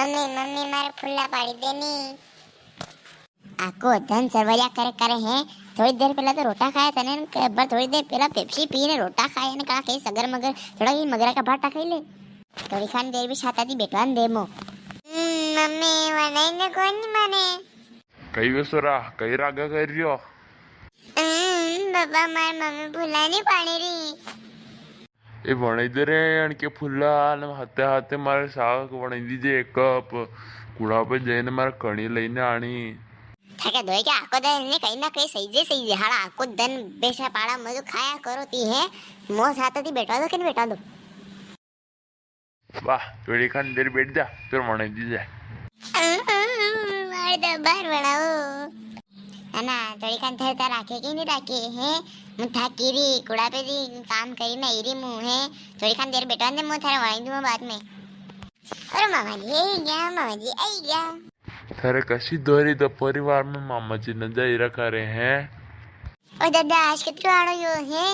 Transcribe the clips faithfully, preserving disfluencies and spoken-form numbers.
Mummy, mummy, मारे फुल्ला पाड़ी देनी। आको दन सरवरिया करे करे है। थोड़ी देर पहला तो रोटा खाया था ने, एक बार थोड़ी देर पहला पेप्सी पी ने रोटा खाया ने, कहा कहीं सगर मगर, थोड़ा ही मगरा का भाटा खाई ले। थोड़ी खान देर भी छाता थी बैठवा ने दे मो। हम्म, मम्मी, वनाई ने कोनी माने। कई वे सोरा, कई रागा कर रियो? हम्म, बाबा, मार मम्मी फुल्ला नी पाड़ी री। ए वणाई दे रे, अणके फुल्ला, ने हाथे हाथे मारे साग वणाई दीजे एक कप। कुड़ा पे जाइने मारे कणी लईने आणी। थाके दोई के आको दन ने कहीं ना कहीं सही जे सही जे, हाड़ा आको दन बेसा पाड़ा मजो खाया करो ती है, मो साथ ती बैठवा दो के नी बैठवा दो? वाह, थोड़ी खान देर बैठ जा, फिर वणाई दीजे। मारे तो बार बनाओ। है ना, थोड़ी खान थर थर राखे के नी राखे है? मु थाकी री, कुड़ा पे री काम करी ना, इरी मु है। थोड़ी खान देर बैठवा दे, मु थारे वणाई दूंगा बाद में। अरे मामा जी, आई गया, मामा जी, आई गया। थारे कसी दोरी तो परिवार में मामा जी न जाई रखा रे हैं। ओ दादा, आज कितरो आड़ो यो है?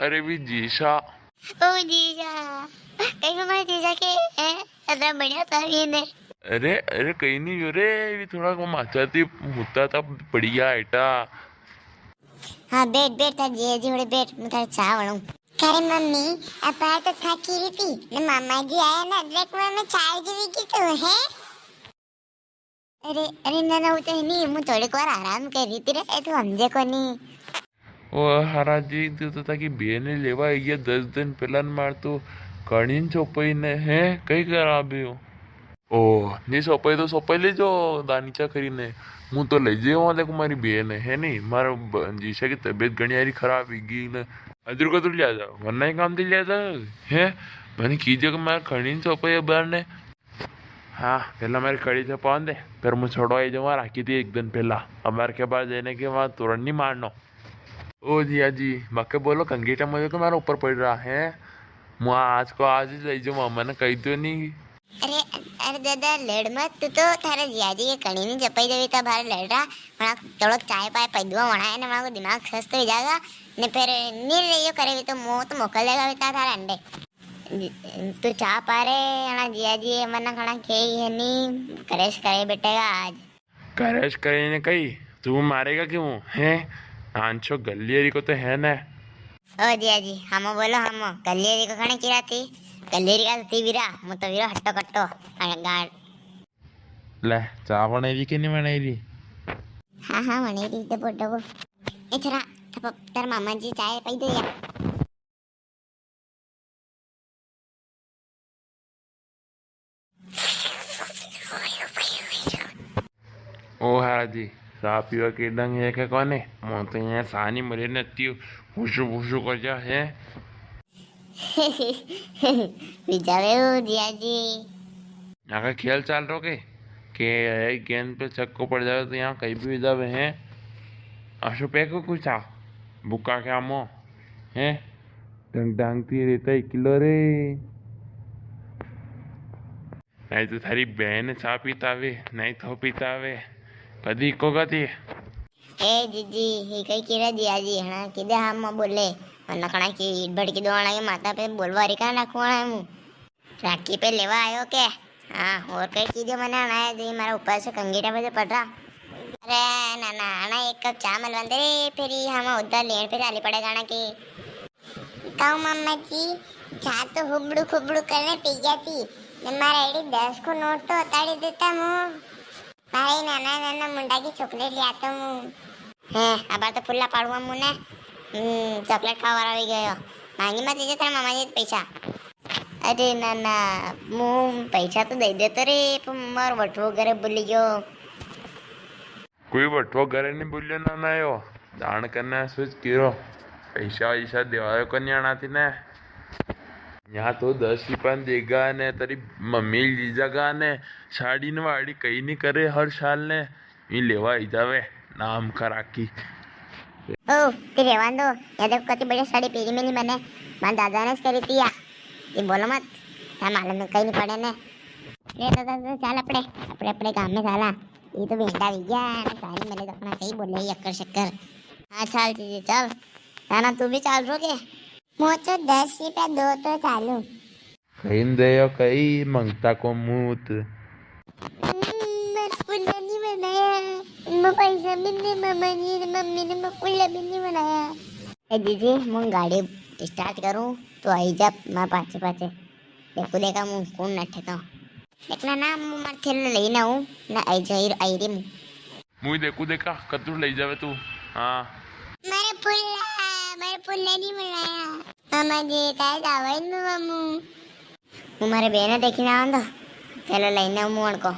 अरे भी जीसा। ओ जीसा, कई मामा जीसा के हैं? अतरा बढ़िया था ये ने। अरे, अरे, कई नी यो रे, भी थोड़ा को माचा थी मुत्ता था, बढ़िया आइटा। हाँ, बैठ, बैठ, थार जीजी होड़े बैठ, मु थारे चा वणाऊं। अरे मम्मी, अबार तो थाकी री थी, ने मामा जी आया ना, अदरक में चाय जीवी की तो है। अरे, अरे, ना, ना, वो तो है नी, मु थोड़ी बार आराम कर री थी रे, तू हमजे कोनी। ओ हारा जी, तू तो थाकी बेन ने लेवा आई गया दस दिन पहला न, मार तो कणी नी सोपाई ने है, कई खराब है हो? ओ, नी सोपाई तो सोपाई ले जो दानीचा करी ने, मु तो ले जे वहां देखो मारी बेन है नी, मारा ब-, जीसा की तबीयत घणी हारी खराब हो गई ने, अदर को तो लिया जा, वरना ही काम तो लिया जा, है, मैंने कीजे कि मार कणी नी सोपाई बार ने, हाँ, पहला मारी कड़ी चपावन दे, फिर मु छोड़वा आई जाऊँ, राखी थी एक दिन पहला। अबार के बाद जाने के वहाँ तोरण नी मारनो। ओ जिया जी, मके बोलो, कंगीटा मुझे को मारा ऊपर पड़ रहा है। मु आज को आज ही ले जाऊँ, मैंने कही तो नी। अरे, अरे दादा, लड़ मत, तू तो थारे जिया जी के कणी नी चपाई देवी था, बाहर लड़ रहा। वहाँ थोड़ो चाय पाय पै दुआ वहाँ है ना, वहाँ को दिमाग स्वस्थ हो जाएगा। ने फिर नी रहियो करे भी तो मौत मोकल देगा भी था थारे अंडे। तू चा पा रे, अणा जिया जी, मना खणा के ही है नी, करेश करे बेटेगा आज। करेश करे ने कही, तू मारेगा क्यों, हैं? आंछो गलियरी को तो है ना। ओ जिया जी, हमो बोलो, हमो। गलियरी को खणे किरा थी? गलियरी का थी वीरा, मु तो वीरो हट्टो कट्टो, अरे गाड़। ले, चा बने री के नी बने री? हाँ, हाँ, बने री, तो बोल दो। ए छोरा, तब, तार मामा जी चाय पाई दे या। ओ हारा जी, सा पीवा के ढंग है के कोने? मो तो यहाँ सानी मरे नती हुशु फुशु कर जा है। विजावे हो जिया जी। यहाँ का खेल चाल रो के? के एक गेंद पे छक्को पड़ जावे तो यहाँ कहीं भी विजावे हैं। अशु पे को कुछ था? बुका क्या मो? हैं? ढंग ढंग ती रहता है किलो रे। नहीं तो थारी बहन चा पीता वे, नहीं तो पीता वे। कदी को गति। ए जीजी, ही कई किरा जिया जी, हणा किदे हम बोले, वरना कणा की भड़की दो, अणा के माता पे बोलवा री का रखवाना है मु। राखी पे लेवा आयो के? हाँ, और कई चीजें मने अणा है, जो मारा ऊपर से कंगीटा पे से पड़ रहा। अरे ना ना, अणा एक कप चा मलवा दे रे, फिर ही हम उधर लेन पे चाली पड़ेगा ना कि। कहूँ मामा जी, चा तो हुबड़ू खुबड़ू करने पी गया थी, ने मारा एड़ी दस को नोट तो उतारी देता मु। भाई, नाना, नाना मुंडा की चॉकलेट ले आता हूँ। हैं, अबार तो फुल्ला पाड़ुआ मुने, हम्म, चॉकलेट खावा वाला भी गयो। मांगी मत लीजिए थारे मामा जी पैसा। अरे नाना, मु पैसा तो दे देतो रे, पर मार बटुओ घरे भूली गयो। कोई बटुओ घरे नी भूलियो नाना यो। दान करने सोच किरो, पैसा वैसा देवायो को न्याणा थी ने। यहाँ तो दस रुपया देगा ने, तेरी मम्मी ली जागा ने, साड़ी ने वाड़ी कई नी करे हर साल ने, ये लेवा ही जावे, नाम करा की। ओ, ती रेवान दो, या देखो कति बढ़िया साड़ी पेरी मेली मने, मारे दादा ने करी थी या। ये बोलो मत, था मालूम कई नी पड़े ने। ले दादा, दादा, चाल अपने, अपने, अपने काम में चाला। ये तो बेंडा भी गया, साड़ी मेले तो अपना कई बोले, अक्कर शक्कर। हाँ, चाल जीजी, चाल। नाना, तू भी चाल रो के? मो तो दस रुपया दो तो चालू। कहीं दे यो कई मंगता को मूत। बनाया। मैं पैसा भी नहीं, मामा जी ने, मम्मी ने मैं पुल्ला भी नहीं बनाया। ए जीजी, मूं गाड़ी start करूं तो आई जा मारे पाछे पाछे। देखो देखा, मूं कौन नठे तो। देखना ना, मूं मारे थैला लेना हूं ना, आई जा, आई रे मूं। मूं देखू देखा, कतरू ले जावे तू। हाँ। मारे पुल्ला, मारे पुल्ला नहीं बनाया। मामा जी, ताए जावे नु मामू। मूं मारे बेना देखी ना आंदा। चलो लाइन ना मुआन को।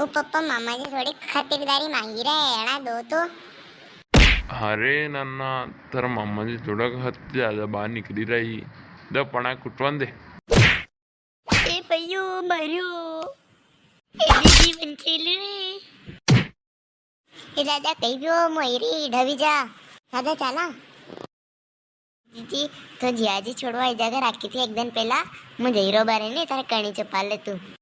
ओ पप्पा, मामा जी थोड़ी खातिरदारी मांगी रहे, एना दो तो। अरे नाना, थारा मामा जी थोड़ा हद ज्यादा बाहर निकली रही। दो पना कुटवान दे। ए पयो मरियो। ए जीजी बन खेल रे। ए दादा, कई भी हो, मोई रे, ढवी जा। दादा, चाला। जीजी, तो जियाजी छोड़वा आई जगह राखी थी एक दिन पहला, मूं जई रो बारे ने, तारे कणी चपा ले तू।